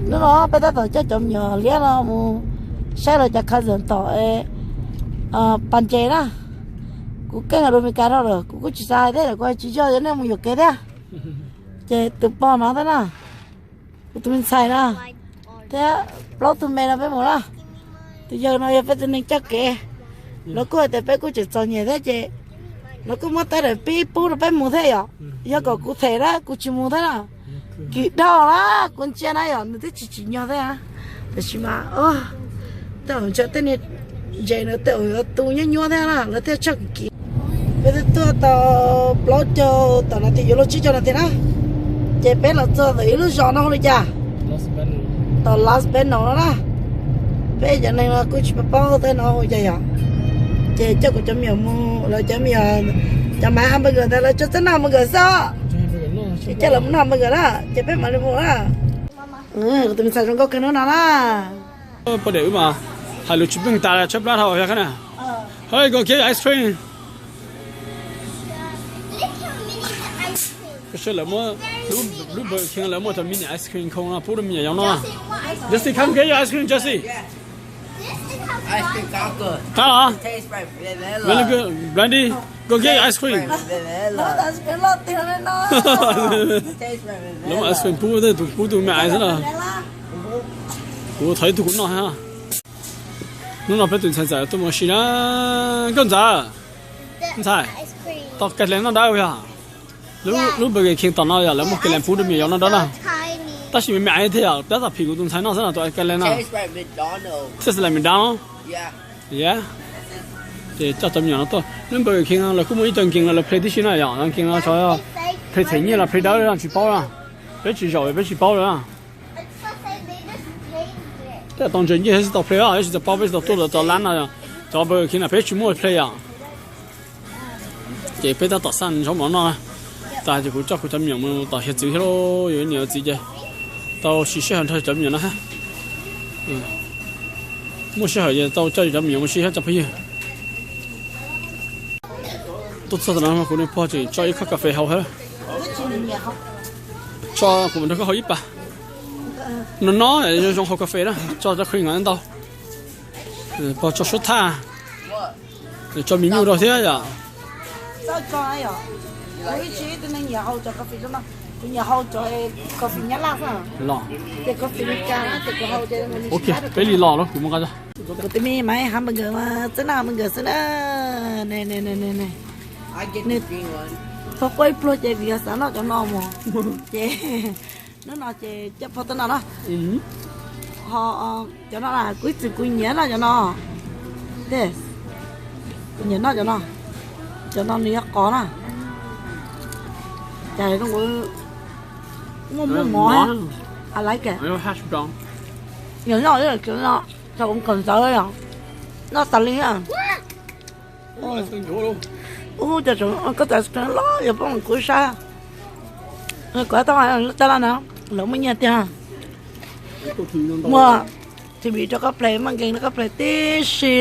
Hnub no peb tab tom coj cov me nyuam liab no mus saib lawv cov cousin tom Pas Ntses na. Kuv keej los dua Meskas dhau lawm, kuv kuj tsis xav hais thiab, kuv tsis yog nej mus yuam kev thiab. Ces tus pog no thiab na, kuv tus me ntxhais na, thiab plaub tug me no peb mus na. Tus yawg no yog peb tus neeg coj kev. Lawv kuj hais tias peb kuj tseem txom nyem thiab ces lawv kuj muab teeb daim pib pub rau peb mus thiab yom. Yog kom kuv them na kuv tsis mus thiab na. Kis dhau na, kuv ntsia na yom, nws twb tsis tsim nyog thiab. Tiam sis mas tej zaum ntshe tej niag ntses na tej zaum yuav tu nyuab nyuab thiab na lawv thiaj tshaj kis kis. Peb twb tuaj tau plaub caug tom no tias yuav luag tsib caug no tiag na. Ces peb los txog ntawm ib lub zos no hu li cas, tom Las Vegas no na. Peb cov neeg no kuj tsis paub paub tej no hu cas yom. Ces coj kuv cov me nyuam mus, lawv cov me nyuam, cov maiv hamburger ntawd lawv tso txab noj hamburger xwb. Ces coj lawv mus noj hamburger na, ces peb mam li mus na. Kuv tus me ntxhais zoo nkauj kawg hnub no na. Poj niam wb mas hais lus tsis meej tas tshab plab dhau yog qhov na. Hey, go get ice cream. Lub Burger King lawv muaj cov mini ice cream khoo no pub rau me nyuam yaus noj. Jesse, come get your ice cream, Jesse. Qab los? Very good, Brandy. Go get your ice cream. Lawv muaj ice cream pub, tus pub tus me ais xwb na. Kuv thov ib tug kuv noj ha. Hnub no peb tus ntxhais ntxawm tuaj mus si na. Nkauj ntxawm, ntxhais, tau kais lees noj dawb yog? Lub Burger King tom no yog lawv muaj kais lees pub rau me nyuam yaus noj dawb na. Tab sis me me ais thiaj yog peb tau phim kuv tus ntxhais noj xwb na tus kais lees no. Tastes like McDonald's. Yeah. Ces coj cov me nyuam no tuaj lub Burger King no lawv kuj muaj ib co nkees no lawv play tib si na yom, cov nkees no xyov play them nyiaj los play dawb tsis paub na. Peb tsis zaum peb tsis paub lawm na. Tej tau ntses ncej tsis tau play, tsis tau paub, peb tsis tau tuaj cov lab no, cov Burger King no peb tsis muaj play yom. Ces peb tab tom xaj zaub mov noj. Tas ces kuv coj kuv cov me nyuam mus tom hiav txwv thiab lauj, yuav niam yuav txiv ces tau siv sij hawm nrog cov me nyuam no thiab. Muaj sij hawm ces tau coj cov me nyuam mus si thiab cov phooj ywg. Tuaj txog tom no kuv niag pog tseem tso ib khob kas fes haus thiab. Tso kuv mam nrog koj haus ib pas. No no zoo haus kas fes na, tso cov cream ntau. Pog tso suab thaj, tso me nyuj rau thiab yom. Los, peb li los los kuv mus nqa. Kuv tus me maiv hamburger mas txawb noj hamburger xwb na. Nws pog quaj ib pluag ces vim yog xav noj cov no mog. Ces hnub no ces coj pog tuaj noj na. Ho cov no kuv ib txwm kuv nyiam noj cov no. Kuv nyiam noj cov no. Cov no nws yog qos na. Cas zoo, muaj muaj mov. I like it. Nyiam noj cov no, thaum kuv kawm ntawv yom, noj tas li. Ub, cov koj tus ice cream los yog poj kuv saib. Kuv tab laj na, lawv muaj nyiaj tiag. Muaj T V rau koj play, muaj game rau koj play tib si.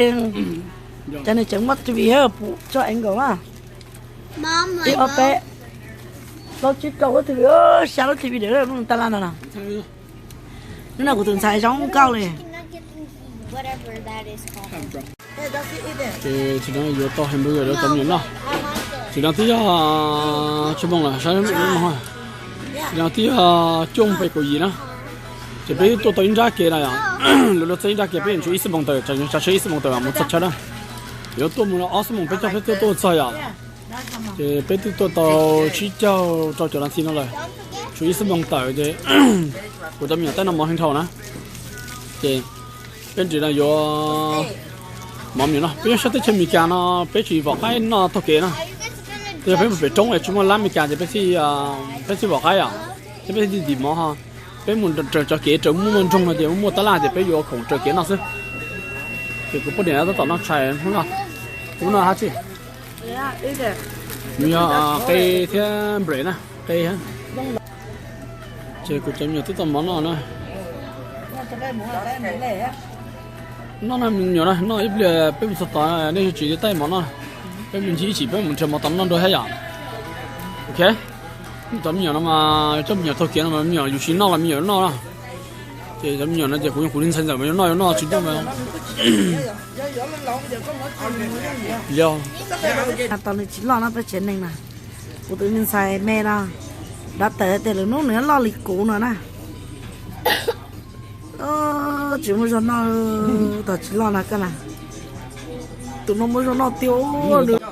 Ces nws tseem muaj T V thiab pum tso angle na. Ib ob peb, plaub tsib rau lub T V, xya lub T V dam tab laj no na. Hnub no kuv tus ntxhais zoo nkauj li. Ces tsis no yuav tau hamburger rau cov me nyuam noj. Tsis no twb yog tsib moos lawm, saib no, tsis no twb yog cuaj moos peb kaum yim na. Ces peb tuaj tau ib nrab kev na yom, lawv luag txog ib nrab kev peb yuav tsum ib xuab moos tawm, tsam tsheb ib xuab moos tawm mus txog chaw na. Yuav tuaj mus ob xuab moos peb coj peb tuaj tuaj txog yom. Ces peb twb tuaj tau tsib caug rau caum nas this no lawm, tshuav ib xuab moos tawm ces kuv cov me nyuam tab no mov heev dhau na. Ces peb nrhiav no yuav mov me nyuam noj, peb nyob sab teb chaws Amelikas no peb tsis vom qaib noj taug kev na. Yog peb mus pem roob es tsis muaj lab Amelikas ces peb thiaj, peb thiaj vom qaib yom, thiab peb thiaj ntim mov ho. Peb mus raws cov kev raws muaj muaj nroog no ces muaj tab laj ces peb yuav khoom raws kev noj xwb. Ces kuv poj niam tab tom noj tshais hnub no, hnub no hab tsi, nws yog qe thiab npres na, qe. Ces kuv cov me nyuam twb tau mov noj na. Noj na me nyuam na, noj ib pliag peb mus txog tod nej tsis taij mov noj, peb mus ncig ib chim peb mus nrhiav mov tom noj dua thiab yom. Ok, cov me nyuam no mas coj me nyuam taug kev no mas me nyuam yus tsis noj los me nyuam noj na. Cov me nyuam no ces kuv, kuv li ntxhais ntxawm mas yuav noj yuav noj tsis ntuj mas. Yog. Tos nws tsis loj no peb tsev neeg na. Kuv tus me ntxhais me no, dov tawm tias lwm hnub nws loj li kuv no na. Tsis muaj zog noj, tos tsis loj no koj na. Tus no muaj zog noj tiag.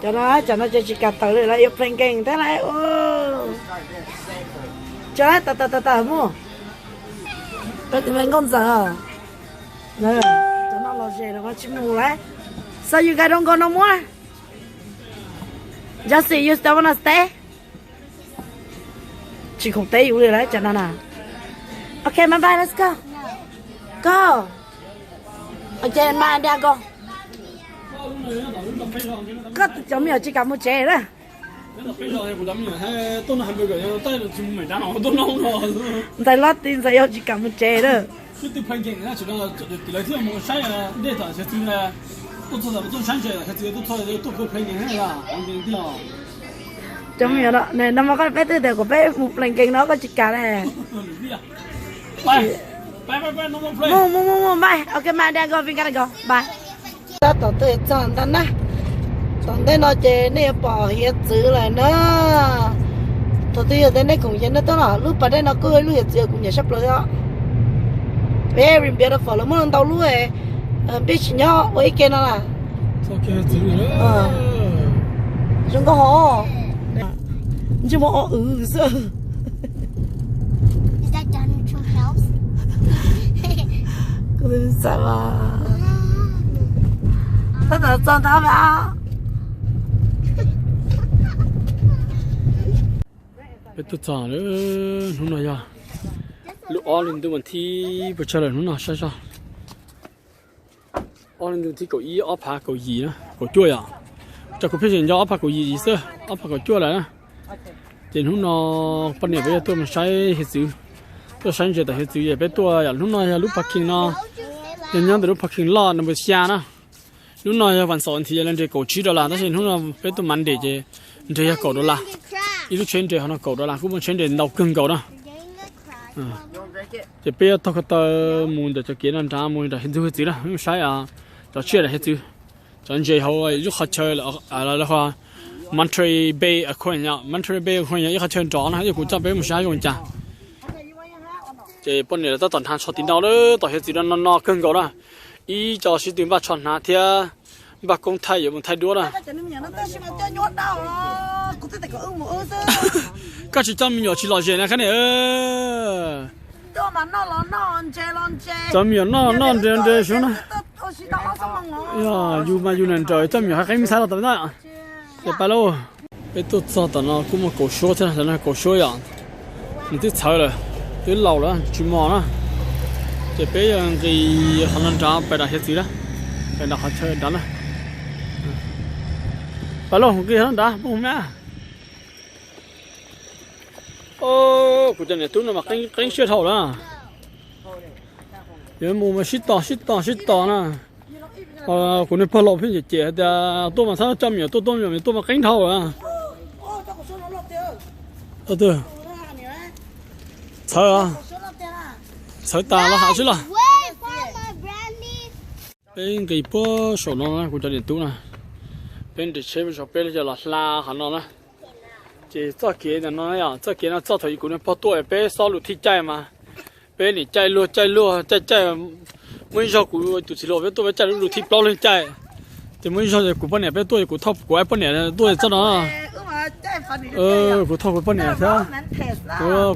Cov no, cov no ces tsis kam tawm li lawv yuav playing game thiab lawm. Cov tas tas tas tas mus. Peb tus me nkauj ntxawm, cov no los ze los tsis mus lawm. So you guys don't go no more? Justin, you still wanna stay? Tsis khoom teb yus li lawm cov no na. Ok, bye bye, let's go. Go. Ok, bye, Dad, go. Koj cov me nyuam tsis kam mus tsev na. Ntxhais loj ti ntxhais yau tsis kam mus tsev na. Cov me nyuam no, nag hmo koj peb twb tias kom peb mus playing game no koj tsis kam li. Mus mus mus mus, bye, ok, bye, Dad, go, we gotta go, bye. Tab tom tuaj txog ntag na. Tom ntej no ces nej yuav pom hiav txwv lawm na. Thaum twg yog tias nej khoom ces nej tuaj no, lub pas dej no kuj yog ib lub hiav txwv kuv nyiam tshaj plaws os. Very beautiful, lawv muaj ntau lub beach nyob ua ib ke no lawm. Zoo nkauj hov. Ntsej muag o wv xwb. Is that Donald Trump house? Kuv xav mas. Tab tom txog ntawm mas. Peb tuaj txog lawm, hnub no yog lub ob hli ntuj vas thib, puas tsawg lawm hnub no saib zog. Ob hli ntuj vas thib kaum ib, ob phav kaum yim na, kaum cuaj yom. Cov kuv pheej nco ob phav kaum yim xwb, ob phav kaum cuaj lawm na. Ces hnub no poj niam peb yuav tuaj mus saib hiav txwv, tuaj saib ntses tom hiav txwv es peb tuaj yom. Hnub no yog lub parking no, yog nyob ntawm lub parking loj number xya na. Lub no yog vas xaum nthi yog li nres kaum tsib dollar, tab sis hnub no peb tuaj Monday ces nres yog kaum dollar. Ib lub tsheb nres hauv no kaum dollar, kuj muaj tsheb nres ntau kawg nkaus na. Ces peb yuav taug ko taw mus ntawm cov kev no nrad mus nram hiav txwv, hiav txwv na, saib cov tsiaj nram hiav txwv. Cov ntses hauv ib lub qhov chaw, Monterey Bay Aquarium, Monterey Bay Aquarium yog ib qhov chaw nrov na, yog kuv coj peb mus saib zoo cas. Ces poj niam tab tom hnav tsho tiv no, tom hiav txwv no no kawg nkaus na. Ib co sib tw npaj tsho hnav thiab npaj koob thaij yuav mus thaij duab na. Koj tsis coj me nyuam tsis lom zem na kab niam. Cov me nyuam noj noj nres nres suab na. Yog yus mas yus nram nraum, coj me nyuam qeeb xaiv los tau na. Ces pab lauj, peb tuaj txog tom no kuj muaj kaum suab thiab, tom no kaum suab yom. Nws twb txhawv lawm, twb laus lawm tsis mos na. Ces peb yuav nqis qhov no nrad pais nram hiav txwv na, pais nram qhov chaw nrad na. Pab lauj, nqis qhov no nrad peb mus me. Kuv cov niam tub no mas qeeb siab dhau lawm. Yuav mus mas sib tos sib tos sib tos na. Kuv niag pog laus pheej cem cem hais tias tuaj mas txhob coj me nyuam tuaj, tuaj me nyuam tuaj mas qeeb dhau lawm. Txhawv, txhawv tas los hav xwb los. Peb nqis puag saum no na kuv cov niam tub na. Peb nres tsheb mus saum peb los yog los hla qhov no na. Ces txoj kev ntawm no yom, txoj kev no txoj thaum kuv niag pog tuaj peb xob lus thij caij mas peb nim caij luag caij luag caij caij. Muaj ib zaug kuv tus txiv hluas peb tuaj peb caij lub lus thij plaub leeg caij. Ces muaj ib zaug kuv poj niam peb tuaj, kuv thauj kuv poj niam tuaj txoj no. Kuv thauj kuv poj niam thiab,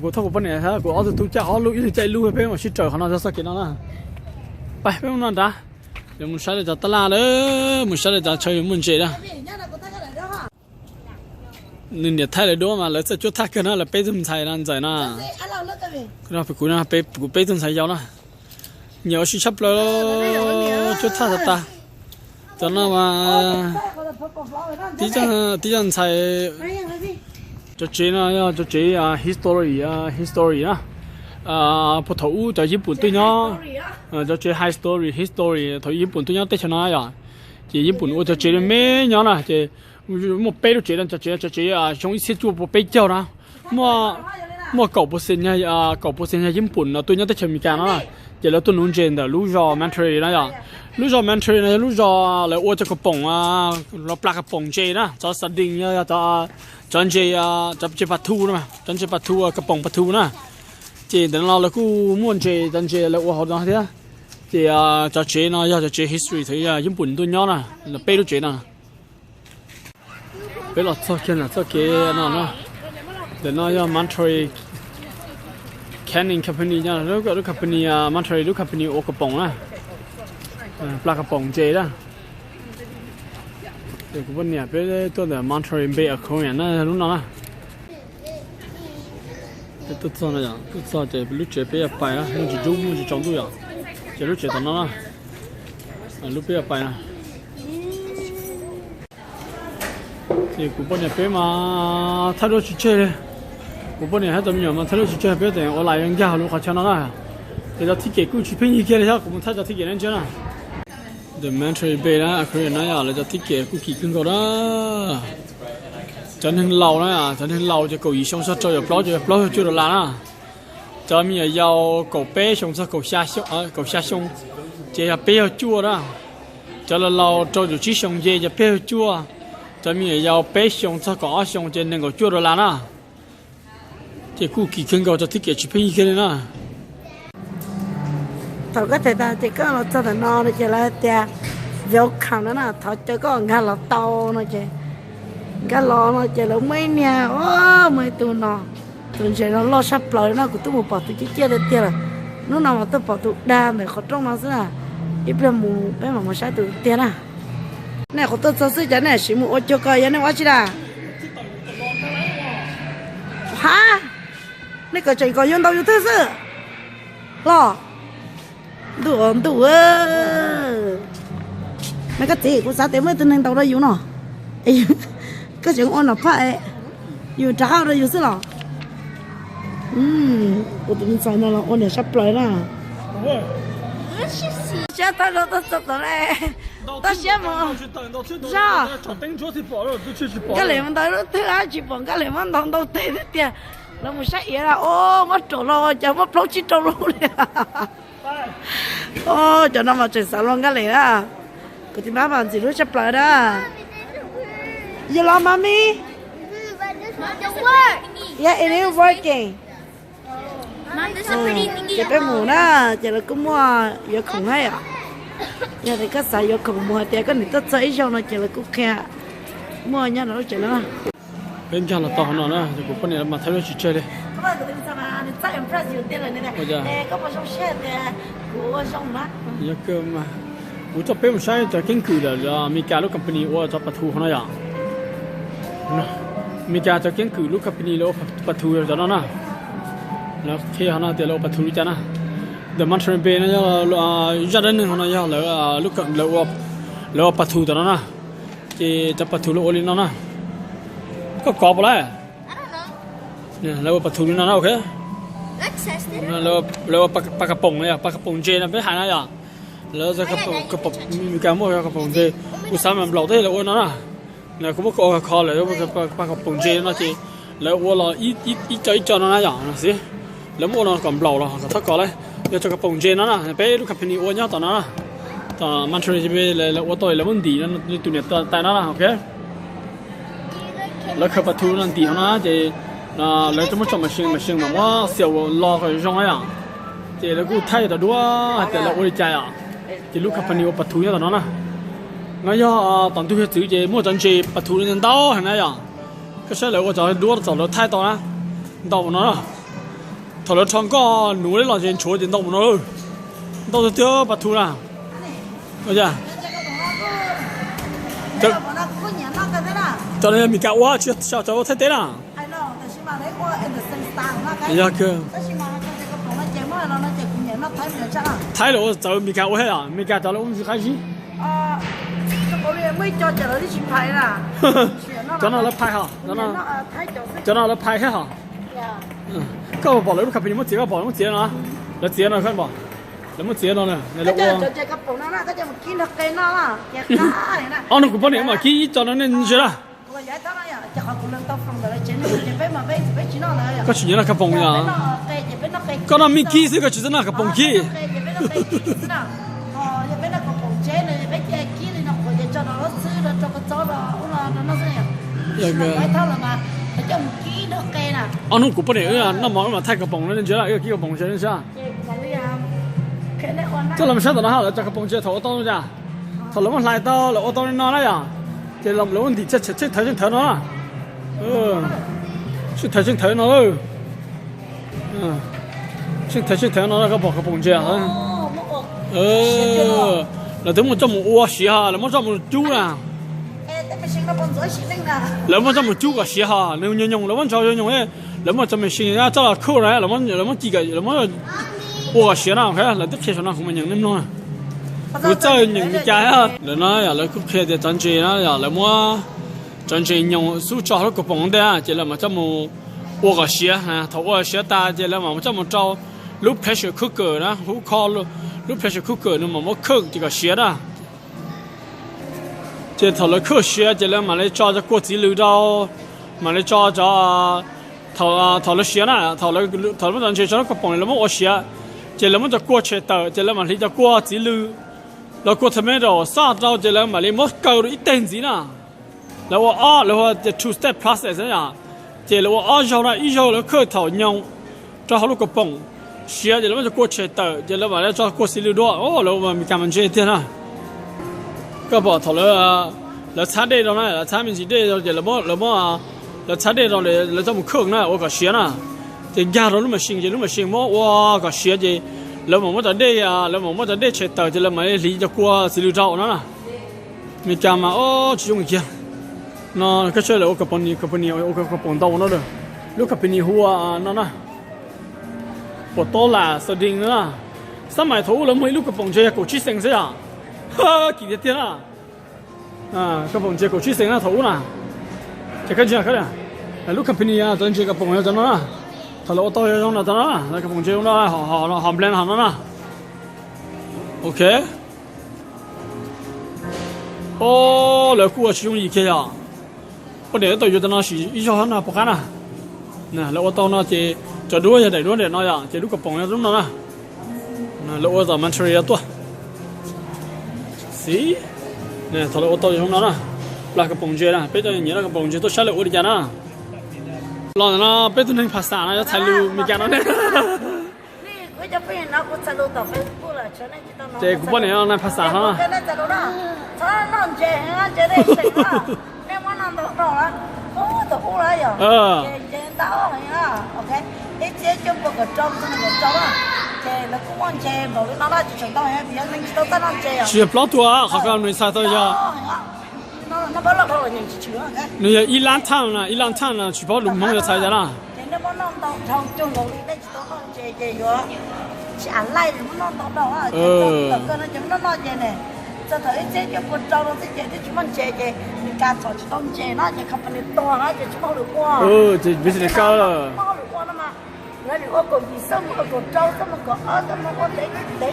kuv thauj kuv poj niam thiab kuv ob tug tub caij ob lub, ib leeg caij ib lub, peb mam sib raws qhov no txoj kev no na. Pab peb mus no nrad, yuav mus saib li cov tab laj lawm, mus saib li cov chaw yuav muaj ntses na. Nws niam thaij lawv duab mas lawv txawj cuab thaj kawg na, lawv peb tug ntxhais no ntxawm na. Kuv, kuv peb tug ntxhais yau na, nyiam ua si tshaj plaws, cuab thaj tas tas. Cov no mas tib co ntxhais. Cov tsev no yog cov tsev history, history na. Puag thaum ub cov Yij Pum tuaj nyob, cov tsev history, history thaum Yij Pum tuaj nyob teb chaws no yom. Ces Yij Pum ua cov tsev me me nyob na, ces muaj peb lub tsev no, cov tsev, cov tsev xyoo ib txhiab cuaj pua peb caug na. Muaj Muaj kaum pua xees, kaum pua xees yog Yeeb Pum no tuaj nyob teb chaws Amelikas no na, ces lawv tuaj nuv ntses ntawm lub zos Monterey na yom. Lub zos Monterey no yog lub zos lawv ua cov kaus poom, los plas kaus poom ntses na, cov sardine, cov ntses, cov ntses pas thu na, cov ntses pas thu, kaus poom pas thu na. Ces ntawm no lawv kuj muaj ntses, cov ntses lawv ua hauv no thiab. Ces cov tsev no yog cov tsev history thaum Yeeb Pum tuaj nyob na, peb lub tsev no. Peb los txog kiag ntawm txoj kev no na. Ntawm no yog Monterey Canning Company, lub company, Monterey lub company ua kaus poom na, plas kaus poom ntses na. Ces kuv poj niam peb tuaj ntawm Monterey Bay Aquarium na, lub no na. Tuaj txog no, tuaj txog ces lub tsev peb yuav pais na, muaj ntsis dub muaj ntsis tsaus ntuj yom. Ces lub tsev tom no na, lub peb yuav pais na. Ces kuv poj niam peb mas thaij duab tsis tseg li. Kuv poj niam thiab cov me nyuam mas thaij duab tsis tseg, peb teem ua lais nkag hauv lub qhov chaw no na. Ces cov thib kem kuj tsis pheej yig kiag li thiab, kuv mus thaij cov thib kem nej ntsia na. The Monterey Bay na, Aquarium na yom, lawv cov thib kem kuj kim kawg nkaus na. Cov neeg laus na, cov neeg laus ces kaum yim xyoo txog rau caum plaub, caum plaub caug cuaj dollar na. Cov me nyuam yaus kaum peb xyoo txog kaum xya xyoo ces yog peb caug cuaj na. Cov laus laus rau caum tsib xyoo ces yog peb caug cuaj. Cov me nyuam yaus peb xyoo txog kaum ob xyoo ces nees nkaum cuaj dollar na. Ces kuj kim kawg nkaus, cov thib kem tsis pheej yig kiag li na. Thaum koj them tas ces koj los txog ntawm no no ces lawv tias welcome no na, thov caw koj nkag los tau no ces nkag los no ces lawv muaj ib niag, muaj ib tug no, tus ntses no loj tshaj plaws no, kuv twb mus pom tus ciaj ciaj tiag tiag lawm. Hnub no mas tuaj pom tus dag ntawm qhov rooj no xwb na. Ib pliag mus peb mam mus saib tus tiag na. Nej qhuav tuaj txog xwb cas nej sim mus ua cuag ko, yog nej ua dab tsi na? Ha, nej kom tseem kom yus ntaus yus twg xwb los? Ntuj, ntuj, me koj txiv, kuv xav tias muaj ib tug neeg ntaus rau yus no, koj tseem ua nom phaj, yus rov qab ua rau yus xwb los? Ua tus me ntxhais no los ua niam sab plaws na. Siab tag zog tuaj txog tom ne, toj siab mus zog. Nkaj Lis mus ntaus lub twg tsis pom, Nkaj Lis muab ntaus ntau tes thiab tiag. Lawv mus saib iav na, o, muab raum los cas muaj plaub tsib rau lub li. Cov no mas tseem xav luag Nkaj Lis na. Kuv tus mab mas ntxim hlub tshaj plaws na. You love mommy? Yeah, it is working. Ces peb mus na, ces lawv kuj muaj yuav khoom na yom. Yog tias koj xav yuav khoom mus hais tias koj niam tuaj txog ib zaug no ces lawv kuj qhia, muaj nyob rau lub tsev no na. Peb nkag los tau hauv no na, ces kuv poj niam mas thaij duab tsis tseg li. Kuv coj peb mus saib cov keeb kwm ntawm Amelikas lub company ua cov pas thu hauv no yom. Amelikas cov keeb kwm lub company lawv ua pas thu yog cov no na. Lawv qhia hauv no tias lawv ua pas thu li cas na. The Monterey Bay no yog zaj dab neeg hauv no yog lawv ua pas thu tom no na. Ces cov pas thu lawv ua li no na. Koj kov puas lawm? Lawv ua pas thu li no na, ok. Lawv ua pas ka poom, pas ka poom ntses no peb hais na yom. Lawv Amelikas muaj pas ka poom ntses. Kuv xav mas nplaum tej lawv ua no na. Kuv muab kov kho lawv pas ka poom ntses no ces lawv ua los ib co ib co no na yom, no xwb. Lawv muab ua no kom nplaum los kom thab kov lawm. Yog cov ka poom ntses no na, peb lub company ua nyob tom no na. Tom Monterey lawv ua tau lawv muab ntim li tus niam tais no na, ok. Lawv khaws pas thu no ntim hauv no ces lawv muab tso machine, machine mas muab xiaum los kom zoo na yom. Ces lawv kuj thaij tau duab hais tias lawv ua li cas yom. Ces lub company ua pas thu nyob tom no na. No yog tom ntug hiav txwv ces muaj cov ntses pas thu ntau heev na yom. Koj saib lawv ua cov duab txaus lawv thaij tau na, ntau mus no na. Thaum lawv rho nkoj nuv los ntses ntshuav ces ntau mus no, ntau tiag tiag pas thu na. Cov no yog Amelikas ua, tsis yog cov ua Thaib teb na. Yog kawg. Thaib los ua txawv, Amelikas ua thiab yom, Amelikas cov lawv ua ntsis qab zib. Cov no lawv phais hos, cov no lawv phais thiab hos. Koj pom lawv lub company muab txiav, koj pom lawv muab txiav no, lawv txiav no koj pom, lawv muab txiav no, lawv ua. Ob no kuv poj niam mam kib ib co no nej ntsia na. Koj tsis nyiam noj kab poom yom? Koj noj mij kib xwb, koj tsis txawj noj kab poom kib. Ob hnub kuv poj niam wb noj mov wb mam thaij kab poom no ntsia, wb kib kab poom ntsia sab. Coj los saib tom no ha, lawv tso kab poom ntsia thaum ua tau no cas. Thaum lawv muab hlais tau lawv ua tau li no na yom, ces lawv muab ntim tsheej thawv tsheej thawv no na. Tsheej thawv tsheej thawv no. Tsheej thawv tsheej thawv no koj pom kab poom ntsia. Lawv twb muab coj mus ua siav ha, lawv muab coj mus cub na. Lawv muab coj mus cub kom siav ho, nws nyoos nyoos, lawv muab ntsaus nyoos nyoos, lawv muab cov machine coj los cook na, lawv muab ci, lawv muab ua kom siav na, lawv twb qhia saum no kuv mas nyeem nej mloog na. Kuv txawj nyeem li cas thiab. Lawv no yog lawv kuj qhia tias cov ntses na yog lawv muab cov ntses nyoos xub tso hauv lub kaus poom ntej ces lawv mam coj mus ua kom siav. Thaum ua siav tas ces lawv mam coj mus rau lub pressure cooker na, hub kho lub pressure cooker nws mam muab cook ces kom siav na. Ces thaum lawv cook siav ces lawv mam li tso cov kua txiv lws rau, mam li tso cov, thaum lawv siav na, thaum lawv muab cov ntses tso lub kaus poom lawv muab ua siav, ces lawv muab cov kua tshem tawm ces lawv mam hliv cov kua txiv lws los kua tomato sauce rau ces lawv mam li muab kaw rau ib teg ntxiv na. Lawv ua ob, lawv ua tias two step process na yom. Ces lawv ua ob zaug na, ib zaug lawv cook thaum nyoos rau hauv lub kaus poom siav ces lawv muab cov kua tshem tawm ces lawv mam li tso kua txiv lws dua. Lawv ua Meskas mas ntse tiag na. Koj pom thaum lawv txhab dej rau na, lawv txhab me ntsis dej rau ces lawv muab, lawv txhab dej rau lawv coj mus cook na, ua kom siav na. Ces nkag rau lub machine ces lub machine muab ua kom siav ces lawv mam muab cov dej, lawv mam muab cov dej tshem tawm ces lawv mam li hliv cov kua txiv lws rau no na. Meskas mas tsis zoo kiag. No koj saib lawv ua company, company ua kaus poom ntau no, lub company hu ua no na, Portola Sardine no na. Xab mais thaum ub lawv muag ib lub kaus poom ntses yog kaum tsib xees xwb yom. Kim tiag tiag na. Kaus poom ntses kaum tsib xees na thaum ub na. Ces koj ntsia, lub company cov ntses kaus poom yog cov no na. Thaum lawv ua tau yog zoo no tau no, lawv kaus poom ntses zoo no, ho bland ho no na. Ok. Lawv kuj ua tsis yooj yim kiag yom. Poj niam wb tau yuav cov no sim ib zaug no pom qab na. Lawv ua tau no ces cov duab yog daim duab nram no yom, ces lub kaus poom yog lub no na. Lawv ua tom Montreal tuaj. Xib, thaum lawv ua tau zoo no na, plag kaus poom ntses na, peb cov nyiam noj kaus poom ntses tuaj saib lawv ua li cas na. Los ntawm no peb tug neeg phas xas no yuav txhais lus Meskas no ne. Ces kuv poj niam no phas xas no. Tsis yog plaub tug qhov ko nws txhais tau yog, nws yog ib lab thaj na, ib lab thaj na tsis paub lus Hmoob yuav txhais cas na. Ces business kawg.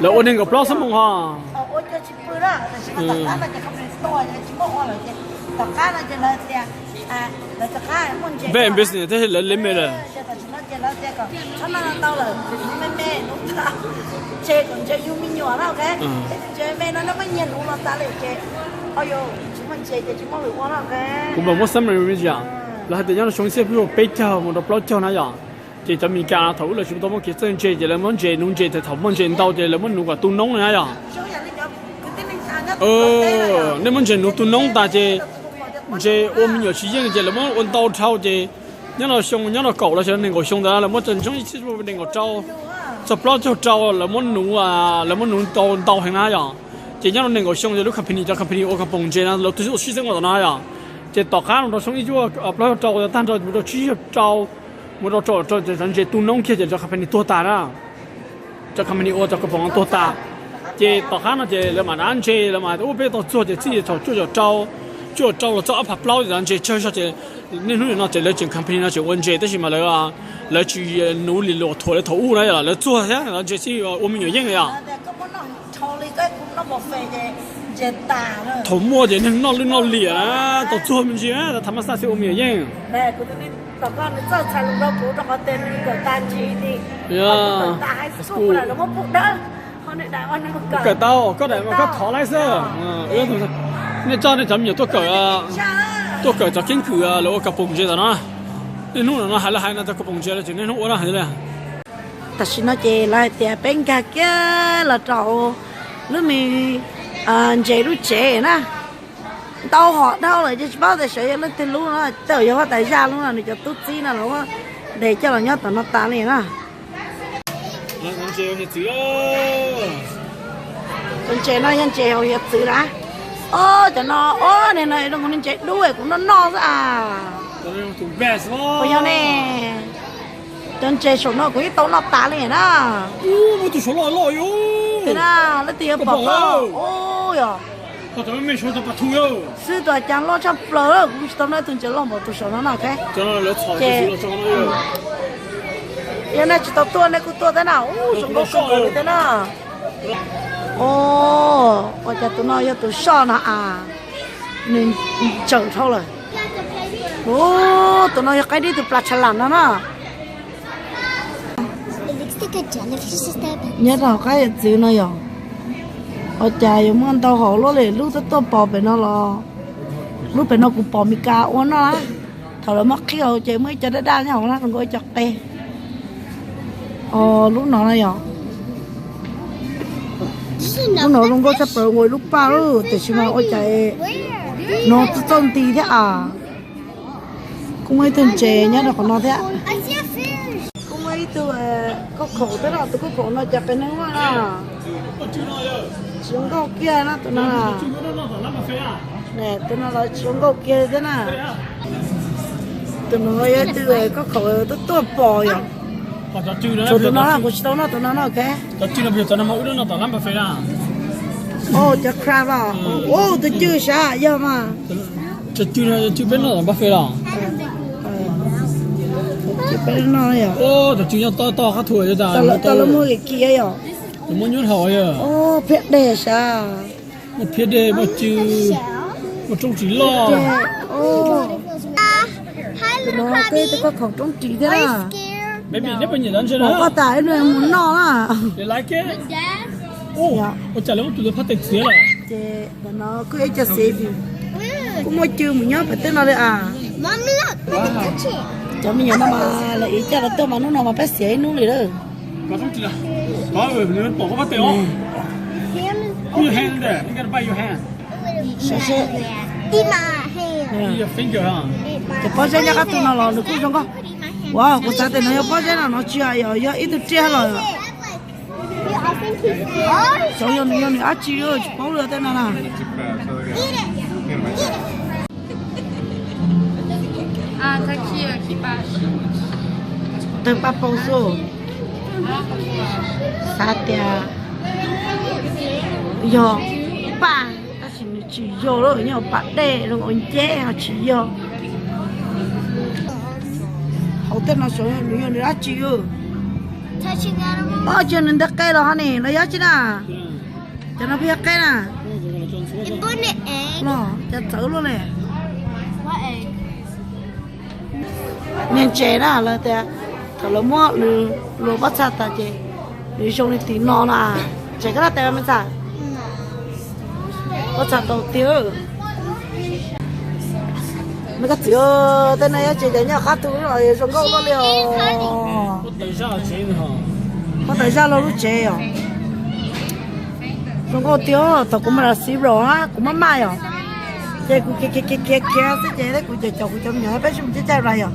Lawv ua nees nkaum plaub xuab moos ho. Very business thiab lawv limit lawm. Kuv mam muab summary me ntsis yom. Lawv hais tias nyob rau xyoo ib txhiab cuaj pua peb caug mus rau plaub caug na yom, ces cov Meskas thaum ub lawv tsis tau muaj kev txawj ntses ces lawv muab ntses, nuv ntses, thaum muaj ntses ntau ces lawv muab nuv kom tu noob na yom. Nej muab ntses nuv tu noob tas ces ntses ua me nyuam tsis yeej ces lawv muab ua ntau dhau ces nyob rau xyoo, nyob rau kaum los sis nees nkaum xyoo ntawd lawv muab txog xyoo ib txhiab cuaj pua nees nkaum rau txog plaub caug rau lawv muab nuv, lawv muab nuv ntau ntau heev na yom. Ces nyob rau nees nkaum xyoo ces lub company, cov company ua kaus poom ntses no lawv twb sib xeeb ua tom no yom. Ces tom qab no rau xyoo ib cuaj plaub caug rau tag nrho mus rau tsib caug rau, mus rau rau cov ntses tu noob kiag ces cov company tuag tas na. Cov company ua cov kaus poom no tuag tas. Ces tom qab no ces lawv mam rov ntses, lawv mam ua peb tau txuag ces txij thaum cuaj caum rau, cuaj caum rau los txog ob phav plaub ces ntses tsawg zog ces niaj hnub nim no ces lawv tseem company no tseem ua ntses tab sis mas lawv, lawv tsis nuv lim luam thuam li thaum ub na yom, lawv txuag thiab ntses txij ua me nyuam yeej yom. Thaum muaj ces neeg noj lwj noj liam na, tau txuag me ntsis na, thaum mas xaj xwb ua me nyuam yeej. Kawm tau, koj daim mas koj thov laib xwb. Nej coj nej cov me nyuam tuaj kawm, tuaj kawm cov keeb kwm lawv ua kab poom ntses tom no. Niaj hnub no hais lawv hais no cov kab poom ntses lawv tseem niaj hnub ua na. Tam sim no ces lawv hais tias peb nkag kiag los rau lub me ntses lub tsev na. Ntau hom dhau lawm ces tsis paub tias sawv yog leej twg lub no, tej zaum yog huab tais zaj lub no, nws cov tub txib no los muab de coj los nyob tom no tas li na. Cov ntses no yog ntses hauv hiav txwv na. Ob, cov no, ob, niag no zoo nkaus li ntses dub kuv noj noj xwb a. Puas yog ne? Cov ntses saum no kuv yeej tau noj tas li na. Tus saum loj loj yom. Leej twg yuav pom qab, ub yom. Xwb tus cas loj tshaj plaws, kuv tsis tau noj tus ntses loj npaum tus saum no no. Ces yog nej tsis tau tuaj nej kuj tuaj thiab na, ub zoo nkauj kawg nkaus li thiab na. Ua cas tus no yog tus soj no a, nws tsawm dhau lawm. Ub, tus no yog qaib dib tus plas tsha lam no na. Nyob rau hauv qab hiav txwv no yom, ua cas yuav muaj ntau hom luaj li, lub tuaj tuaj pom pem no los, lub pem no kuv pom Mes Kas ua noj na. Thaum lawv muab qhib hauv ces muaj ib co daj daj nyob hauv na, zoo nkauj ib co qe. Lub no na yom, lub no zoo nkauj tshaj plaws nkaus lub paj lawm, tiam sis mas ua cas no txawj txawj nti thiab a. Kuj muaj ib tug ntses nyob rau qhov no thiab. Kuj muaj ib tug kauj khaum thiab no, tus kauj khaum no cas qe neeg na. Tsis zoo nkauj kiag na tus no. Tus no los tsis zoo nkauj kiag thiab na. Tus no yog ib tug kauj khaum tuaj tuaj pom yom. Tshuav tus no kuv tsis tau noj tus no no. Cov crab os, tus cw sav yog mas. Cov cw no cw peb noj tom npaj fes los? Cov cw nyob toj toj qab thu tas, tau los muag kim yom. Muab nyuaj dhau yom. Phiab dej sav. Muaj phiab dej, muaj cw, muaj roob ris loj. Tus no kuj yog ib tug kauj khaum roob ris thiab na. Baby, neb puas nyiam cov ntses no? Pom koj tas ib pliag mus noj na. Ua cas lawv muab tus ntawd phab tes txiav lawm? Ces ntawm no kuj yog ib co xev, kuj muaj cw mus nyob pem tej no li as. Cov me nyuam no mas lawv ib co los tuaj mas hnub no mas peb xiav ib hnub li lawm. Cov pob zeb nyob qab tu no los nws kuj zoo nkauj. Ua, kuv xav tias no yog pob zeb no, no tsis yog, yog ib tug riab los. Xyov yog nws yog nws dab tsi, tsis paub li tej no na. Tawg paj paug xwb. Xav tias yog paj, tab sis nws tsis yog lawm, nyob hauv pas dej zoo ua nceb ho tsis yog. Hauv tej no xyov nws yog nws dab tsi. Ob, tsis yog nws ntawd qe los ho ne, los yog dab tsi na? Cov no pheej yog qe na. Los cas txawv luaj li. Niag ntses na, lawv tias thaum lawv muab luag pob txha tas ces nws zoo li tim no na. Ntses koj laj tes me ntxhais. Pob txha tau tiag. Me koj txiv, tej no yog tsev cov nyob qab tu los zoo nkauj luaj li os. Pob tawv zaj los lub tsev os. Zoo nkauj tiag, thaum kuv mus los xib ros na kuv maj maj yom. Ces kuv khiav khiav khiav khiav xwb ces kuv cov cov kuv cov me nyuam peb sib mus caij caij rais yom.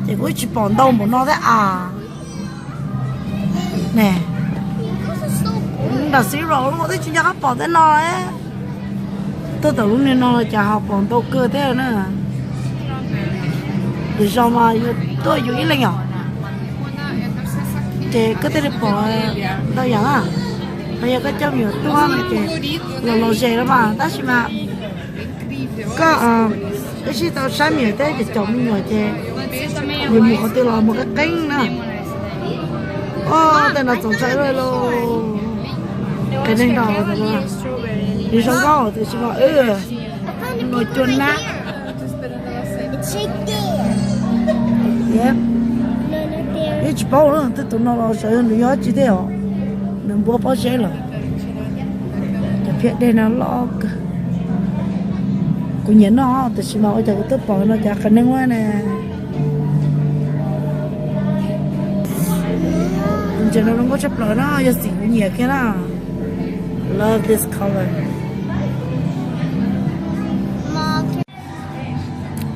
Ces kuv tsis pom ntau npaum no thiab as. Ne, nram xib ros los twb tsis nco qab pom tej no. Tuaj tom lub niag no cas ho pom ntau kawg thiab na. Lwm zaus mas yus tuaj yus ib leeg yom, ces koj thiaj li pom ntau yam na. Ho yog koj coj me nyuam tuaj no ces los los ze los mas, tab sis mas koj ib sij tau saib me nyuam thiab cov cov me nyuam ces yus mus qhov twg los mus qeeb qeeb na. Ob, tej no txaus ntshai luaj li. Qe neeg nrog Nws zoo nkauj tiam sis mas wb nua cua nab. Yep. Yeej tsis paub na, tej tus no los xyov yog nws yog dab tsi thiab os. Nws npuab pob zeb lawm. Cov phiaj dej no loj kawg. Kuv nyiam noj tiam sis mas ua cas kuv twb pom no cas qhov neeg ua ne. Ntses no zoo nkauj tshaj plaws na, yog xim kuv nyiam kiag na. Love this color.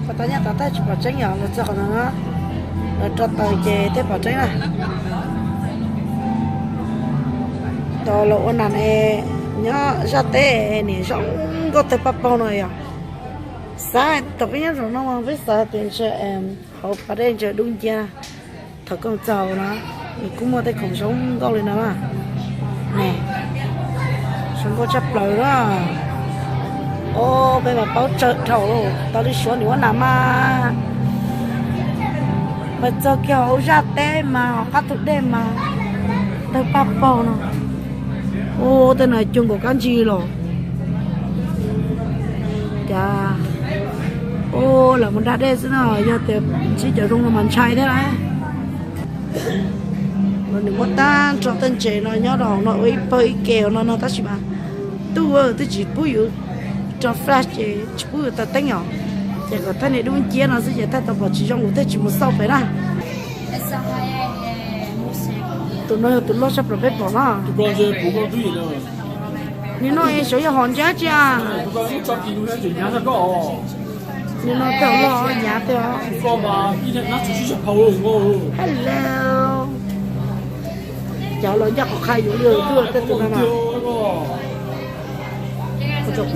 Pom tau nyaj tod tej tsis pom tseeb yom, los txog qhov no na, lawv rau taws ces tej pom tseeb na. Tau los ua nas ne, nyob zaj teb niam zoo nkauj tawg paj paug no yom. Xav tias peb nyob zaum no mas peb xav tias ntshe hauv pas dej ntshe dub nciab. Thaum koj txog na, nws kuj muaj tej khoom zoo nkauj li no na. Ne, zoo nkauj tshaj plaws na. Os, peb mas paub tsawg dhau, tau li Suav nws ua nas mas. Mas txog kiag hauv zaj teb mas hauv qab tus dej mas tawg paj paug no. Ua tej no cuag nkaus kab ntsig los. Cas, ua lawv mus nram dej xwb no, yog tias ntsib cov zoo no mas ntshai thiab lauj. Nws muab tag nrho tej ntses no nyob rau hauv no ua ib pawg ib ke no no tab sis mas tub twb tsis pub yus rau flash ces tsis pub yus taws teeb os. Ces kom thaij niag dub nciab no xwb ces thaij tau pom tsis zoo kuv thiaj tsis mus xauj pem na. Tus no yog tus loj tshaj plaws peb pom na. Nim no xyov yog hom ntses tsi a. Nim no tau loj nyav tej os. Hello. Cov los ncaj qhov qha yus li twb tej tus no na. Os, cov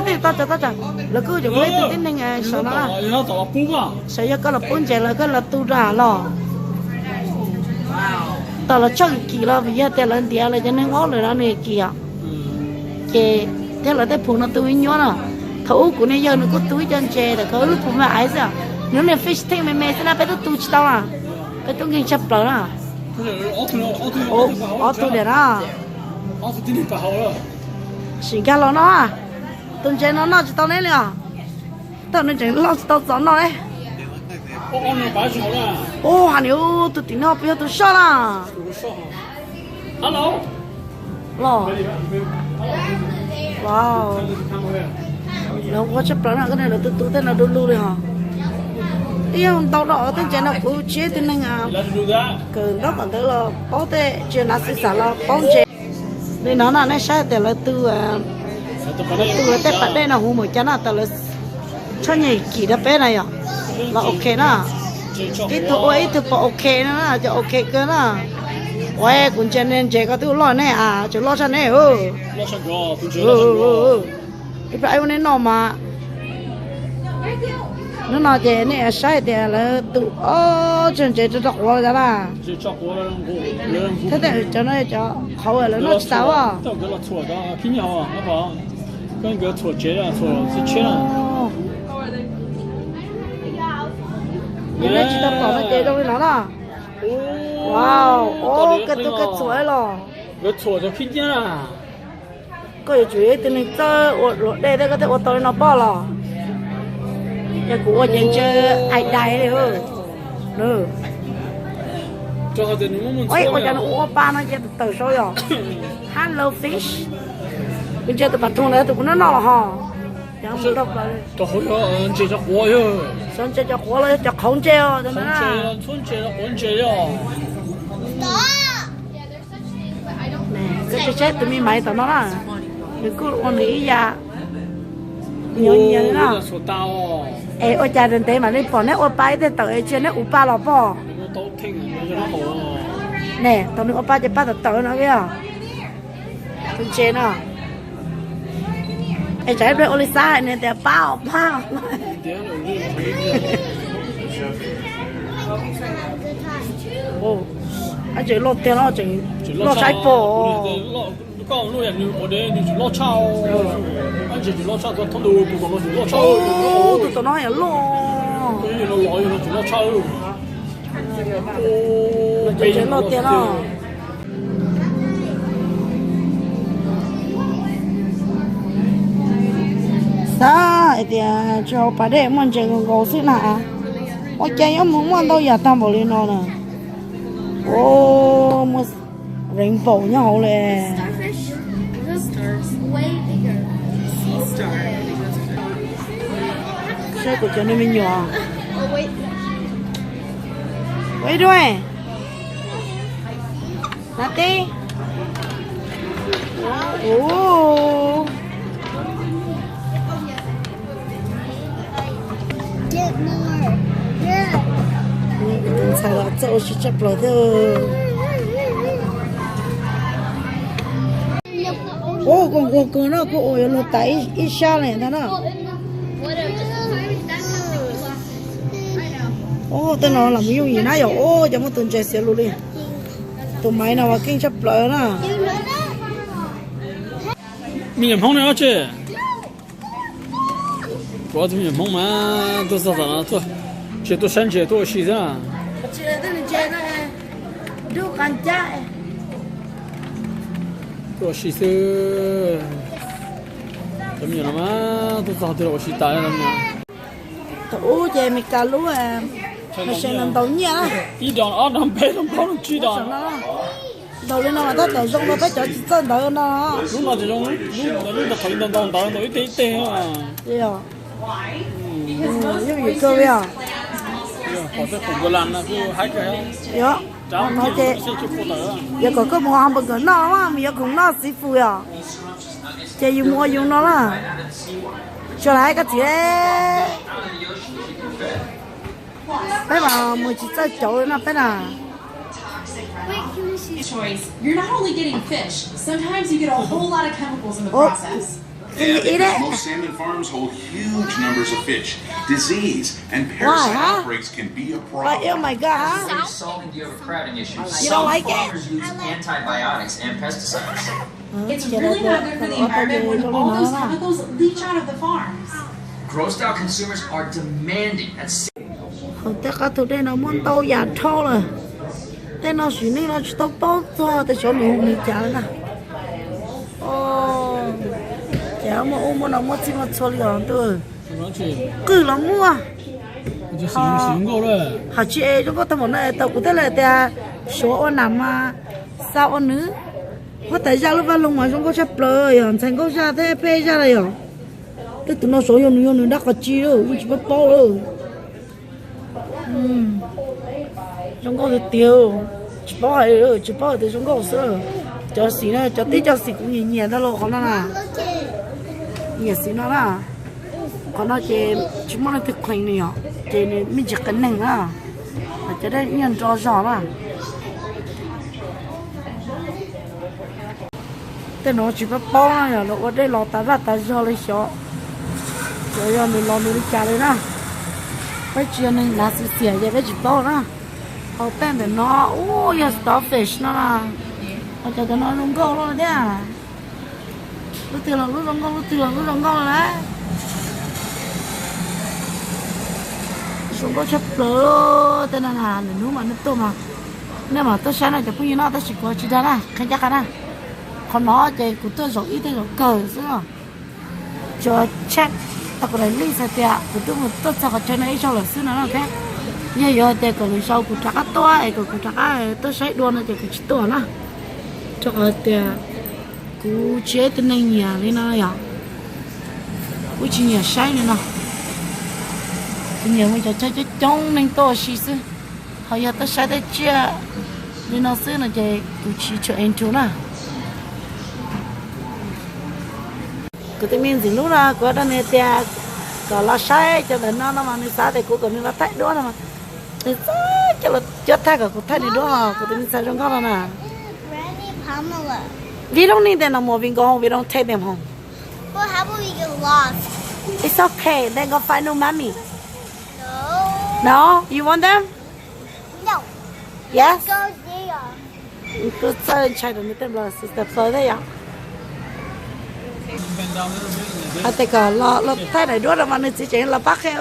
tej toj tsav toj tsav, lawv kuj cov ua ib tug tib neeg saum no. Saum yog koj los pub ntses lawv koj los tu rau los. Tau los tshaj kim los vim yog tias lawv ntiav lawv cov neeg aub lawm no nws kim os. Ces thiab lawv tej phum no tu ib nyuab no. Thaum ub kuv niag yawg nws kuj tu ib co ntses tawm kawg lub phum me aiv xwb. Nws lub niag fish tank me me xwb na peb twb tu tsis tau na. Peb tub nkeeg tshaj plaws na. Ob tug liam na. Sim nkag los no. Tus ntses no noj tsis tau neb li os. Thaum nws tseem loj tsis tau txov noj ne. Ub, ha nis, tus tim no puas yog tus soj na? Los, wow, lawv nquag tshaj plaws no, koj niam lawv tu tu tej no du lug li hos. Ib yam ntau rau tej ntses no kuv tsis yog ib tug neeg kawm ntaub kom ntawv los paub tej, tsis yog nav xwm xam los paub ntses. Li no na nej saib tias lawv tu, lawv tu lawv tej pas dej no huv npaum cas na, tas lawv txhob nyem kim rau peb na yom, los ok na. Ib tug ua ib tug pom ok no na, cov ok kawg na. Ua kuv ntsia ntses koj twb ua loj ne, tseem loj tshaj ne. Ib pliag ua nej noj mas. Hnub no ces nej saib tias lawv tu ob tug ntses rau rau quav los cas na. Thiab tej cov no cov qhauv lawv noj tsis tas os. Tsis tau pom no ces zoo li no na. Wow, koj tu koj txhuam los. Koj yuav tsum yog ib tug neeg txawj ua luam dej thiab koj thiaj ua tau li no poj los. Yog kuv ua ces ntshe ais dais li. Ua cas nws ua pa no ces tawm sau yom. Hello fish. Kuv ntsia tus pas thoo ntawd tus kuv noj noj los hos. Xyov ntses cov quav los yog cov qhauv ntses os. Koj saib tus me maiv tom no na, nws kuj ua nws ib yam nyob nyias li na. Es ua cas ntev mam li pom neb ua pa ib teg tawm es tsis yog neb ua pa los poj? Ne, thaum nws ua pa ces pa tawm tawm no. Tus ntses no. Es tsam ib pliag ua li xav hais nws tias pab os pab. Ab tseem loj tiag no, tseem loj saib pom. Tus tom no yam loj. Tus ntses loj tiag no. Xav hais tias tsis hauv pas dej muaj ntses nkaus nkaus xwb na. Ua cas yuav mus muaj ntau yam tag npaum li no na. Ua, muaj rainbow nyob hauv li. Saib kuv cov me nyuam. Ua ib duab. Nab teb. Ua, tus ntxhais los txawj ua si tshaj plaws thiab. Ua, kuv nquag kawg no, kuv ua yuav luag tas ib sab li ntag na. Ua, tej no los mus yooj yim na yom. Ua, cas muaj tus ntses xiav lus li. Tus maiv no mas keej tshaj plaws na. Me nyuam Hmoob ne ob tsi. Kuv ob tug me nyuam Hmoob mas tuaj txog tom no, tsis tuaj saib ntses, tuaj ua si xwb na. Tuaj ua si xwb. Cov me nyuam no mas tuaj txog twg los ua si tas li. Thaum ub ces Meskas lub machine no ntaus nyiaj na. Ib dos ob dos peb dos plaub dos tsib dos. Ntaus li no mas tab tom zoo rau peb cov tsis txawj ntawv no. Lub no ces zoo, lub ntawd qhov ntau ntau ntawd ntau ib teg ib teg. Yooj yim kawg li os. Yog, no ces yog kom koj mus hamburger noj mas mus yuav khoom noj seafood yom. Ces yus mus ua yus no na. Tsuas lam hais koj txiv, peb mas mus tsis txawj cauv no peb na. Choice, you're not only getting fish, sometimes you get a whole lot of chemicals in the process. Most salmon farms hold huge numbers of fish. Disease and parasite outbreaks can be a problem. Why? Oh my God, huh? Solving the overcrowding issue, some farmers use antibiotics and pesticides. It's really not good for the environment when all those chemicals leach out of the farms. Grossed out consumers are demanding that Hauv tej qab tug dej no muaj ntau yam dhau lawm. Tej no sim neej no tsis tau paub txog tias xyov nws hu li cas lawm na. Ces muaj ub muaj no muaj txhij muaj txhua li os ntuj. Qwj los muaj. Hos tsis es zoo nkauj tag npaum no es tau kuv thiaj li tias suav ua nam mas xa ua nws. Huab tais zaj lub vaj loog mas zoo nkauj tshaj plaws yog ntxhais nkauj zaj thiab peb zaj na yom. Tej tus no xyov yog nws yog nws dab qhov tsi lawm, yeej tsis paub paub lawm. Zoo nkauj tiag tiag, tsis paub hais, tsis paub hais tias zoo nkauj xwb. Cov xim no, cov tib cov xim kuv nyiam nyiam ntag los qhov no na. Nyiam xim no na. Qhov no ces tsis muaj leej twg clean nws yom, ces nws me ntsis qias neeg na. Cov dej nyuag nro zog na. Tej no tsis paub paub na, yog lawv ua dej los tas vaj tas zog li xyov. Xyov yog nws los nws li cas li na. Peb tsis yog neeg hnav xiv xiam ces peb tsis paub na. Hauv tej ntawm no, ub, yog starfish no na. Ho cov cov no zoo nkauj loj thiab. Lub twg los lub zoo nkauj, lub twg los lub zoo nkauj na. Zoo nkauj tshaj plaws tej no na, lwm hnub mas nej tuaj mas, nej mam tuaj saib no cov phooj ywg no, tab sis kuv tsis dag na, qhia ncaj qha na. Qhov no ces kuv tuaj zaum ib tej zaum kawg xwb. Tsuas check tau kuv daim link hais tias kuv twb mus tuaj txog qhov chaw no ib zaug lawm xwb no na. Yog yuav hais tias kom lwm zaus kuv rov qab tuaj es kom kuv rov qab tuaj saib dua no ces kuv tsis tuaj na. Rau qhov tias kuv tsis yog ib tug neeg nyiam li no yom. Kuv tsis nyiam saib li no. Kuv nyiam mus cov chaw coob coob neeg tuaj ua si xwb. Ho yog tuaj saib tej tsiaj li no xwb no ces kuv tsis tshua into na. Kuv tus me ntxim hlub no kuv hais rau nws tias kom los saib cov ntawm no no mas nws xav tias kuv kom nws los thaij duab no mas nws txawj coj los cuab thaij kom kuv thaij nws duab os. Kuv tus me ntxhais zoo nkauj no na. We don't need them no more. We go home, we don't take them home. What happens if we get lost? It's okay. Then go find your mommy. No. No? You want them? No. Yes? Go there. Kuv txawj ntshai rau nws tej nplo sister plaub thiab yom. Hais tias kom los thaij daim duab no mas nws txiv tseem los pab qhia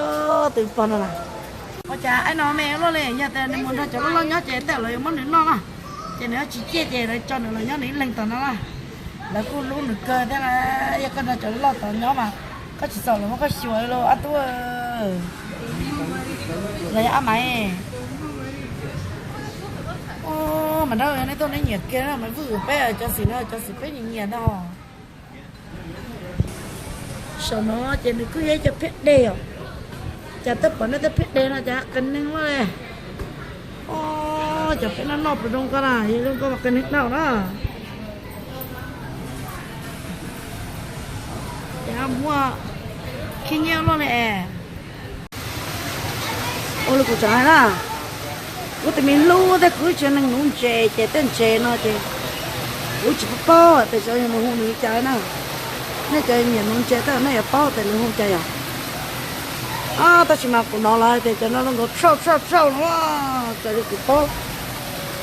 tus pog no na. Ua cas aib no me loj li, yog tias nws mus nrog cov loj loj nyob ces tej zaum lawv yuav muab nws noj na. Ces nws tsis ciaj ces lawv tso nws los nyob nws ib leeg tom no na. Lawv kuj hlub nws kawg thiab, yog koj nrog cov loj loj tom nyob mas Koj tsis txaus los muab koj xyuas los ab tub. Los yog ab Maiv. Mas dab nej tuaj neb nyiam kiag na, Maiv Vwj, peb cov xwm no cov xwm peb nyiam nyiam ntag. Saum no ces nws kuj yog ib co phiab deg os. Cas twb pom nej tej phiab deg no cas qias neeg luaj li. Cov peb noj noj pem zoo koj na, yog zoo koj mas qias neeg dhau na. Ces muaj khib nyiab luaj li es. Ua li kuv tseem hais na, kuv tus me hlub thiab kuv ib tsev neeg nuv ntses ces tej ntses no ces kuv tsis paub tias cov nws hu nws li cas na. Nej cov nyiam nuv ntses tej nej yuav paub tias nws hu cas yom. Tab sis mas kuv hnov lawv tias cov no zoo nkaus tshauj tshauj tshauj no, raws li kuv paub,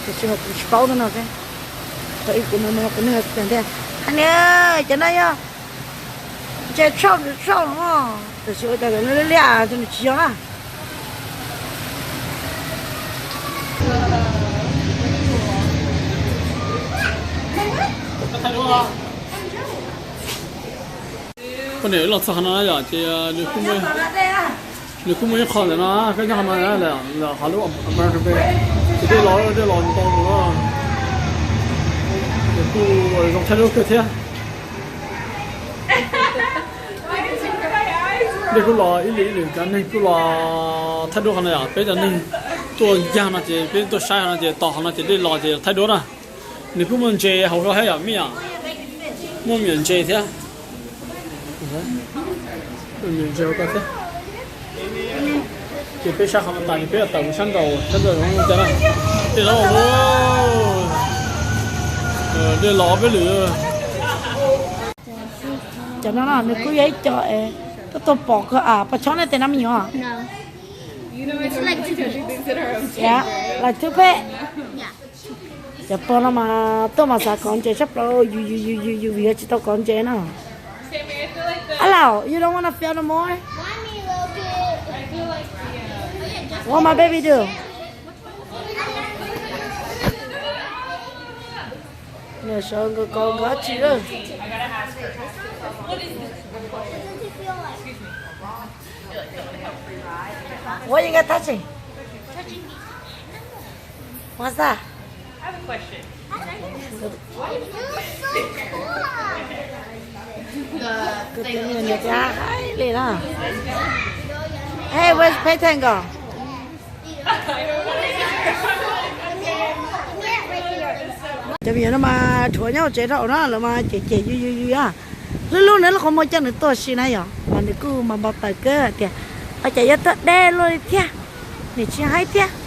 tiam sis mas kuv tsis paub thiab no. Thaum ub kuv hnov kuv niag hais tias, hais niam, cov no yog ntses tshauj ntses tshauj no, tiam sis ua cas nws liab liab ces nws tsis yog na. Poj niam wb los txog qhov no na yom, ces nws kuj muaj ib qho ntawm no, koj nyob qhov no, qhov lub American Bay, ces dej los, dej los ntau mus no, ces kuj zoo thaij duab kawg thiab. Dej kuj los ib lwm ib lwm, cov neeg kuj los thaij duab qhov no yom, peb cov neeg tuaj yag no ces peb tuaj saib qhov no ces tos qhov no ces dej los ces thaij duab na. Nws kuj muaj ntses hauv ko thiab yom, me nyuam, muaj me nyuam ntses thiab. Ntses hauv ko thiab. Ces peb saib qhov no tas ces peb yuav tawm mus sab nraud, sab nraud zoo cas na. Dej los, dej los peb lwm. Cov no nws kuj yog ib co es koj tuaj pom kawg a, poj chob nej tej no me nyuam. Lawv twb phem. Cov pog no mas tuaj mas xav kov ntses tshaj plaws, yus yus yus yus yus vim yog tsis tau kov ntses no. Hello, you don't wanna film no more? What my baby do? Nws sawv nkaus kov nkawd dab tsi lawm. What you guys touching? What's that? Kuv tus me nyuam tias hais li na. Hey, where's Peyton go? Cov me nyuam no mas rhuav nyob hauv tsev rau na, lawv mas cem cem yus yus yus. Hlub hlub nws lub qhov muag coj nws tuaj si na yom, mas nws kuj mas npau taws kawg hais tias, ua cas yuav tuaj deb luaj li thiab, nws tsis haib thiab.